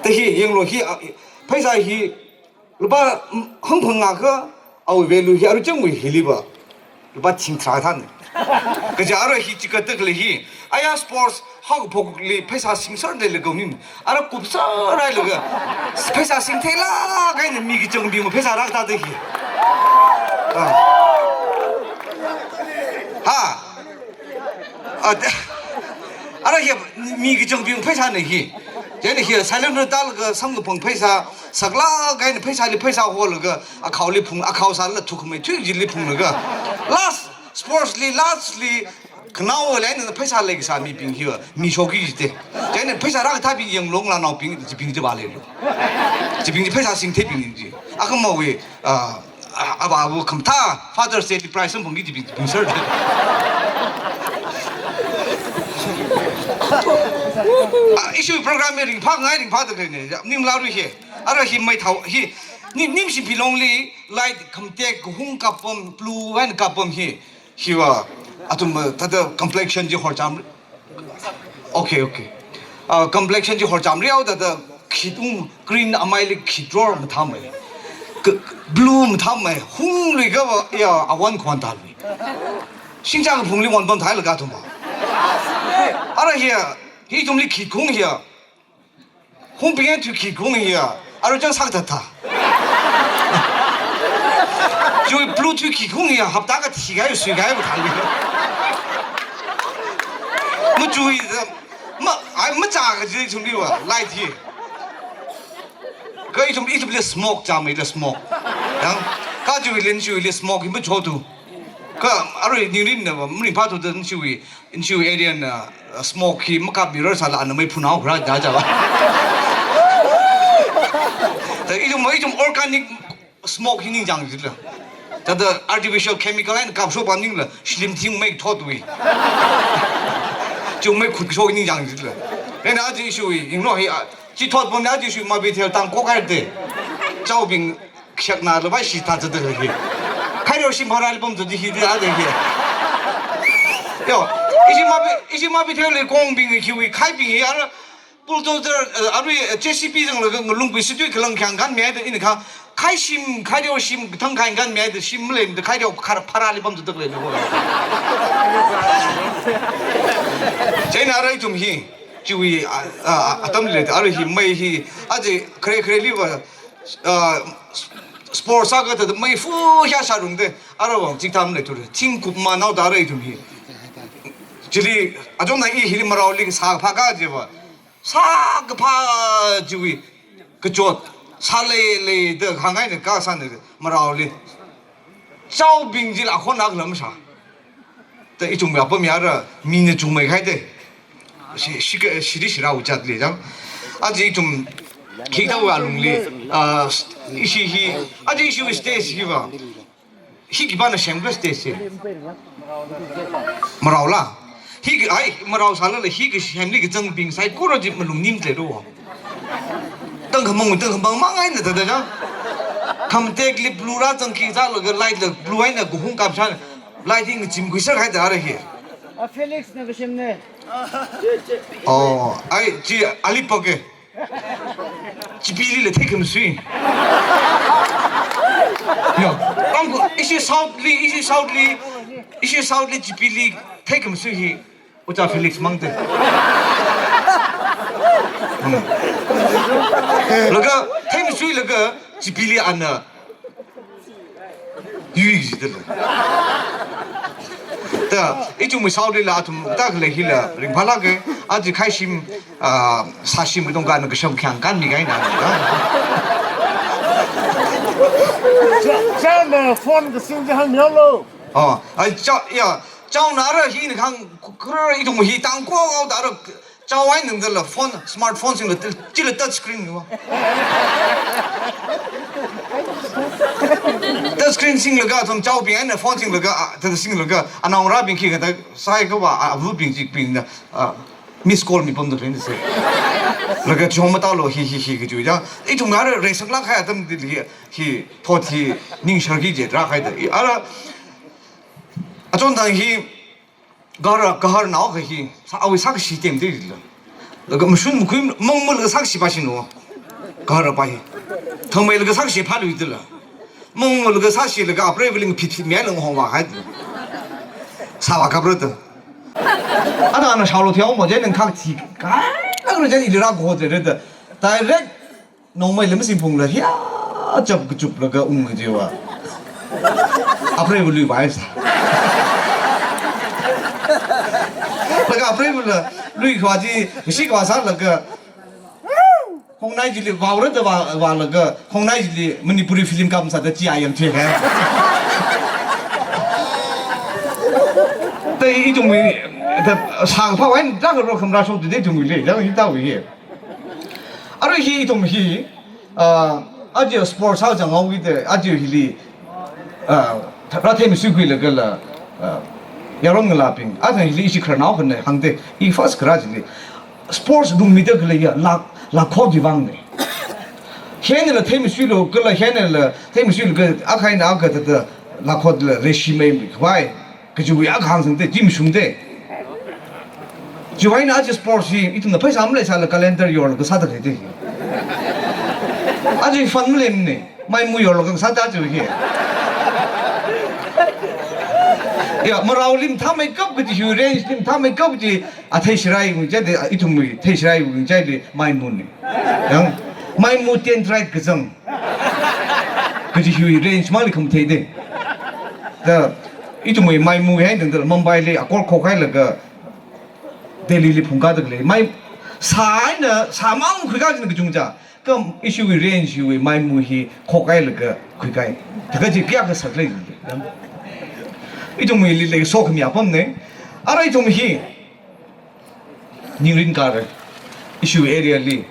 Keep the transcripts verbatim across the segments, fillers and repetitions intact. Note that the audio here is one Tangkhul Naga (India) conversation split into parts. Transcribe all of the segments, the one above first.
Tahi yanglu hi, ah, pheisā hi lupā, mm, hangphangā kha, awui value hi aruichangwui hiliva lupā thing tharā thāna. Kaja arui hi chikatak lei hi, aya sports haokaphokli pheisā singser leilei kaungnin. Ara kupser hailaga, pheisā singtheilāk eina mi kachangbing pheisā rākatā da hi. Ah. Ha. Ah, te-, ara hi mi kachangbing pheisāna hi. Chieina hi silent round tālaga samkaphang pheisā, saklāk eina pheisāli pheisā holaga, akhaoli phung, akhao sālala thukmei thui chili phunglaga. Last, sports li, last li, khanao leina pheisā leikasā mibing hiva, mi shokki jite. Chieina pheisā rākathābing yanglu ngalānaobing, chibing chi vāleilu. Chibing chi pheisā singtheibing chi. Akhamawui, ah, ah, avāva khamathā Father's Day li prize samphangki chibing, chibing sir. Ah, issue program hi ringphāngai ringphāda khaleina. Ning lārui hi. Ara hi maithao hi. Ni, Nimshim Pilongli light khamtek kahung kapam, blue eina kapam hi. Hiva, athum, uh, thāda complexion chi horcham. Okay, okay. Uh, complexion chi horcham rihaoda thāda khit ung green amaili khit ror mathāmei. K-, blue mathāmei. Hungluikava, ya, awan khon tālui. Singchang phungli wan don thailaga athumva. Ara hiya, hi ithumli khit khaung hiya. Hungbing eina thui khit khaung hiya, aruichang sākatā thā. Chiwui blue thui khit khaung hiya, hapta kathi kahai, sui kahai bu thāli. Machui, ma, ai, machā kaji ithumliva, light hi. Kha ithum, ithumli smoke chāmeila smoke. Yang, kachiwuili, chiwuili smoke hi machotu. Kha, arui ningrin na, maringphāthuda chiwui, Inshu area na, uh, smoke hi makapmi rāsāla ana mei phunao khara da java. Ta ithum, ithum organic smoke hi ningchāng jila. Thāda artificial chemical eina kapshok pam ningla, shlim thing mei thotwui. Chiwui mei khut kashok ningchāng jila. Eina aja issue hi, yanglu hi, ah, chi thot pamna aja issue mabithei tangkok haide. Chaobing Kashakna lo bai shi ta zada hi. Khaireo shim phara li pam zada hi di a de hi. Yo, ishi mabi, ishi mabithei le kongbing hiwui khaibing hi ara bulldozer, eh, arui, eh, J C B zanglaga ngalung bui situi kalang khyang kanmi haida ina kha khai shim, khaireo shim thang khai kanmi haida shim le da khaireo khar phara li pam zada le. Chieina ara ithum hi, chiwui, ah, ah, atam le, ara hi mei hi, aja khare khare liva, ah, s-, sport sākatā mei fu ya sārungde, ara vang chitham le ture. Thing kup manaoda ara ithum hi. Chili, achon na i hili maraoli sākaphā kajiva. Sākaphā chiwui kachot. Sālei leida khangai ne kasāne maraoli. Chaobing jila khon nak lam sā. Ta ithum ya pam ya ra, mina chungmei khaide. Shi, shi ka, shiri shira ujat le jang. Aja ithum khikta wa lungli, ah, ishi hi, aja ishi stage hiva. Hi khipāna semkhala stage hi. Maraola. Hi ka, ai, marao sālala hi kasemli kazangbing saikora chi malung nimde ro. Tangkhamang, tangkhamang mang eina thāda jang. Khamtekli blue rāzangki zalaga light la blue eina kahung kapshan. Light hi ngachimkhuiser haida ara hi. A Felix na kasem ne. Oh, ai, chi ali poke. Chipili la theikhami sui. Yo, ang ishi South li, ishi South li, ishi South li chipili theikhami sui hi. Oja Felix mangde. Hmm. Laga, theikhami sui laga, chipili ana. Yui jidala. Ta, ithum South lila athum ta khalei hila, ringphālāke, aja khai shim, ah, sāshim katongkha na kasham khyang kanmi kahaina. Cha, chana phone kasing ji hāngmilu. Oh, ai cha, ya, chaona ara hina khang, kra ithum hi tangkok aoda ara, chao ai ningdala phone, smartphone singla, chila touch screen wa. Touch screen singlaga, athum chaobing eina phone singlaga, ah, thāda singlaga, anaongarābing khikha thāda, saikora, ah, avabing chibingna, ah, miss call mipamda rin se. Laga chong matalu hi, hi, hi, kaji ja. Ithum ara reisālāk kahai atam hi, hi, thot hi, ningsharki je, rākhaida. I, ara, achon tang hi, Gahar, gaharnao kahi, sā, awui sākashi temde la. Laga mashun makhui mangmalaga sākashi pāshino. Kara pai. Thangmei laga sāshi phalu dila. Mung laga sāshi laga apreiva̱li phit phit mi ai lang hong wa hai. Sāwa kapra ta. Ada ana shao lo thiao mo je nang khak thi. Kai lang ro je ili ra go je re ta. Direct Nongmei lam sing pung la hiya chap kachup laga ung kajiwa. Apreiva̱ lui vai sa. Laga apreiva̱ la lui khwa ji, shi khwa sā laga. Khongnai chili vaora da va, va laga, khongnai chili Manipuri film kam sāda chi ayam che hai. Ta ithum mi, ta sāng pha wai, da ka ro kham ra shok de ithum mi le, da hi ta wi. Arui hi ithum hi, ah, aja sports hao jang hao wi de, aja hili, ah, ra thei mi sui kui laga la, ah, yaron ngalābing, aja hili ishi kharnao khan ne hang de, i first kharā chili. Sports lungmida khaleiya, lak, lakho di vang ne. Hena la thei mi sui lo, kala hena la thei mi sui lo, ka, akhai na, aka ta ta, lakho la, reshi mei, vai. Kajiwui akha hāngsangde, jim shungde. Chiwui eina aja sports hi, ithumna pheisā maleisāla calendar yorlaga sāda khalei de. Aja fund maleimane, maimu yorlaga sāda aja hi. Ya, marao lim thāmeikap kaji hi range lim thāmeikap kaji, a thei shirai wui jai de, ithumwui thei shirai wui jai de, maimune. Yang, maimu ten right kazang. Kaji hi range mali khamathei de. Da, ithumwui maimu hai dang da Mumbai li akor khokhai laga Delhi li phungkā da khalei. Mai sāna, sāmang khuikā jin kachungcha. Kam ishiwui range wui maimu hi khokhai laga khuikai. Thaka ji pia ka sak lei. Ithumwui li lei so khami apam ne. Ara ithum hi. Ningrin kare. Ishiwui area li.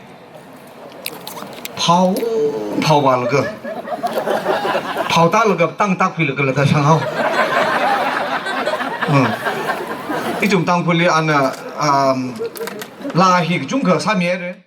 Phao, phao va laga. Phao ta laga, tang tak phi laga laga shang hao. Hmm. Ithum Tangkhulli ana, um, la hi kachungkha sāmi re.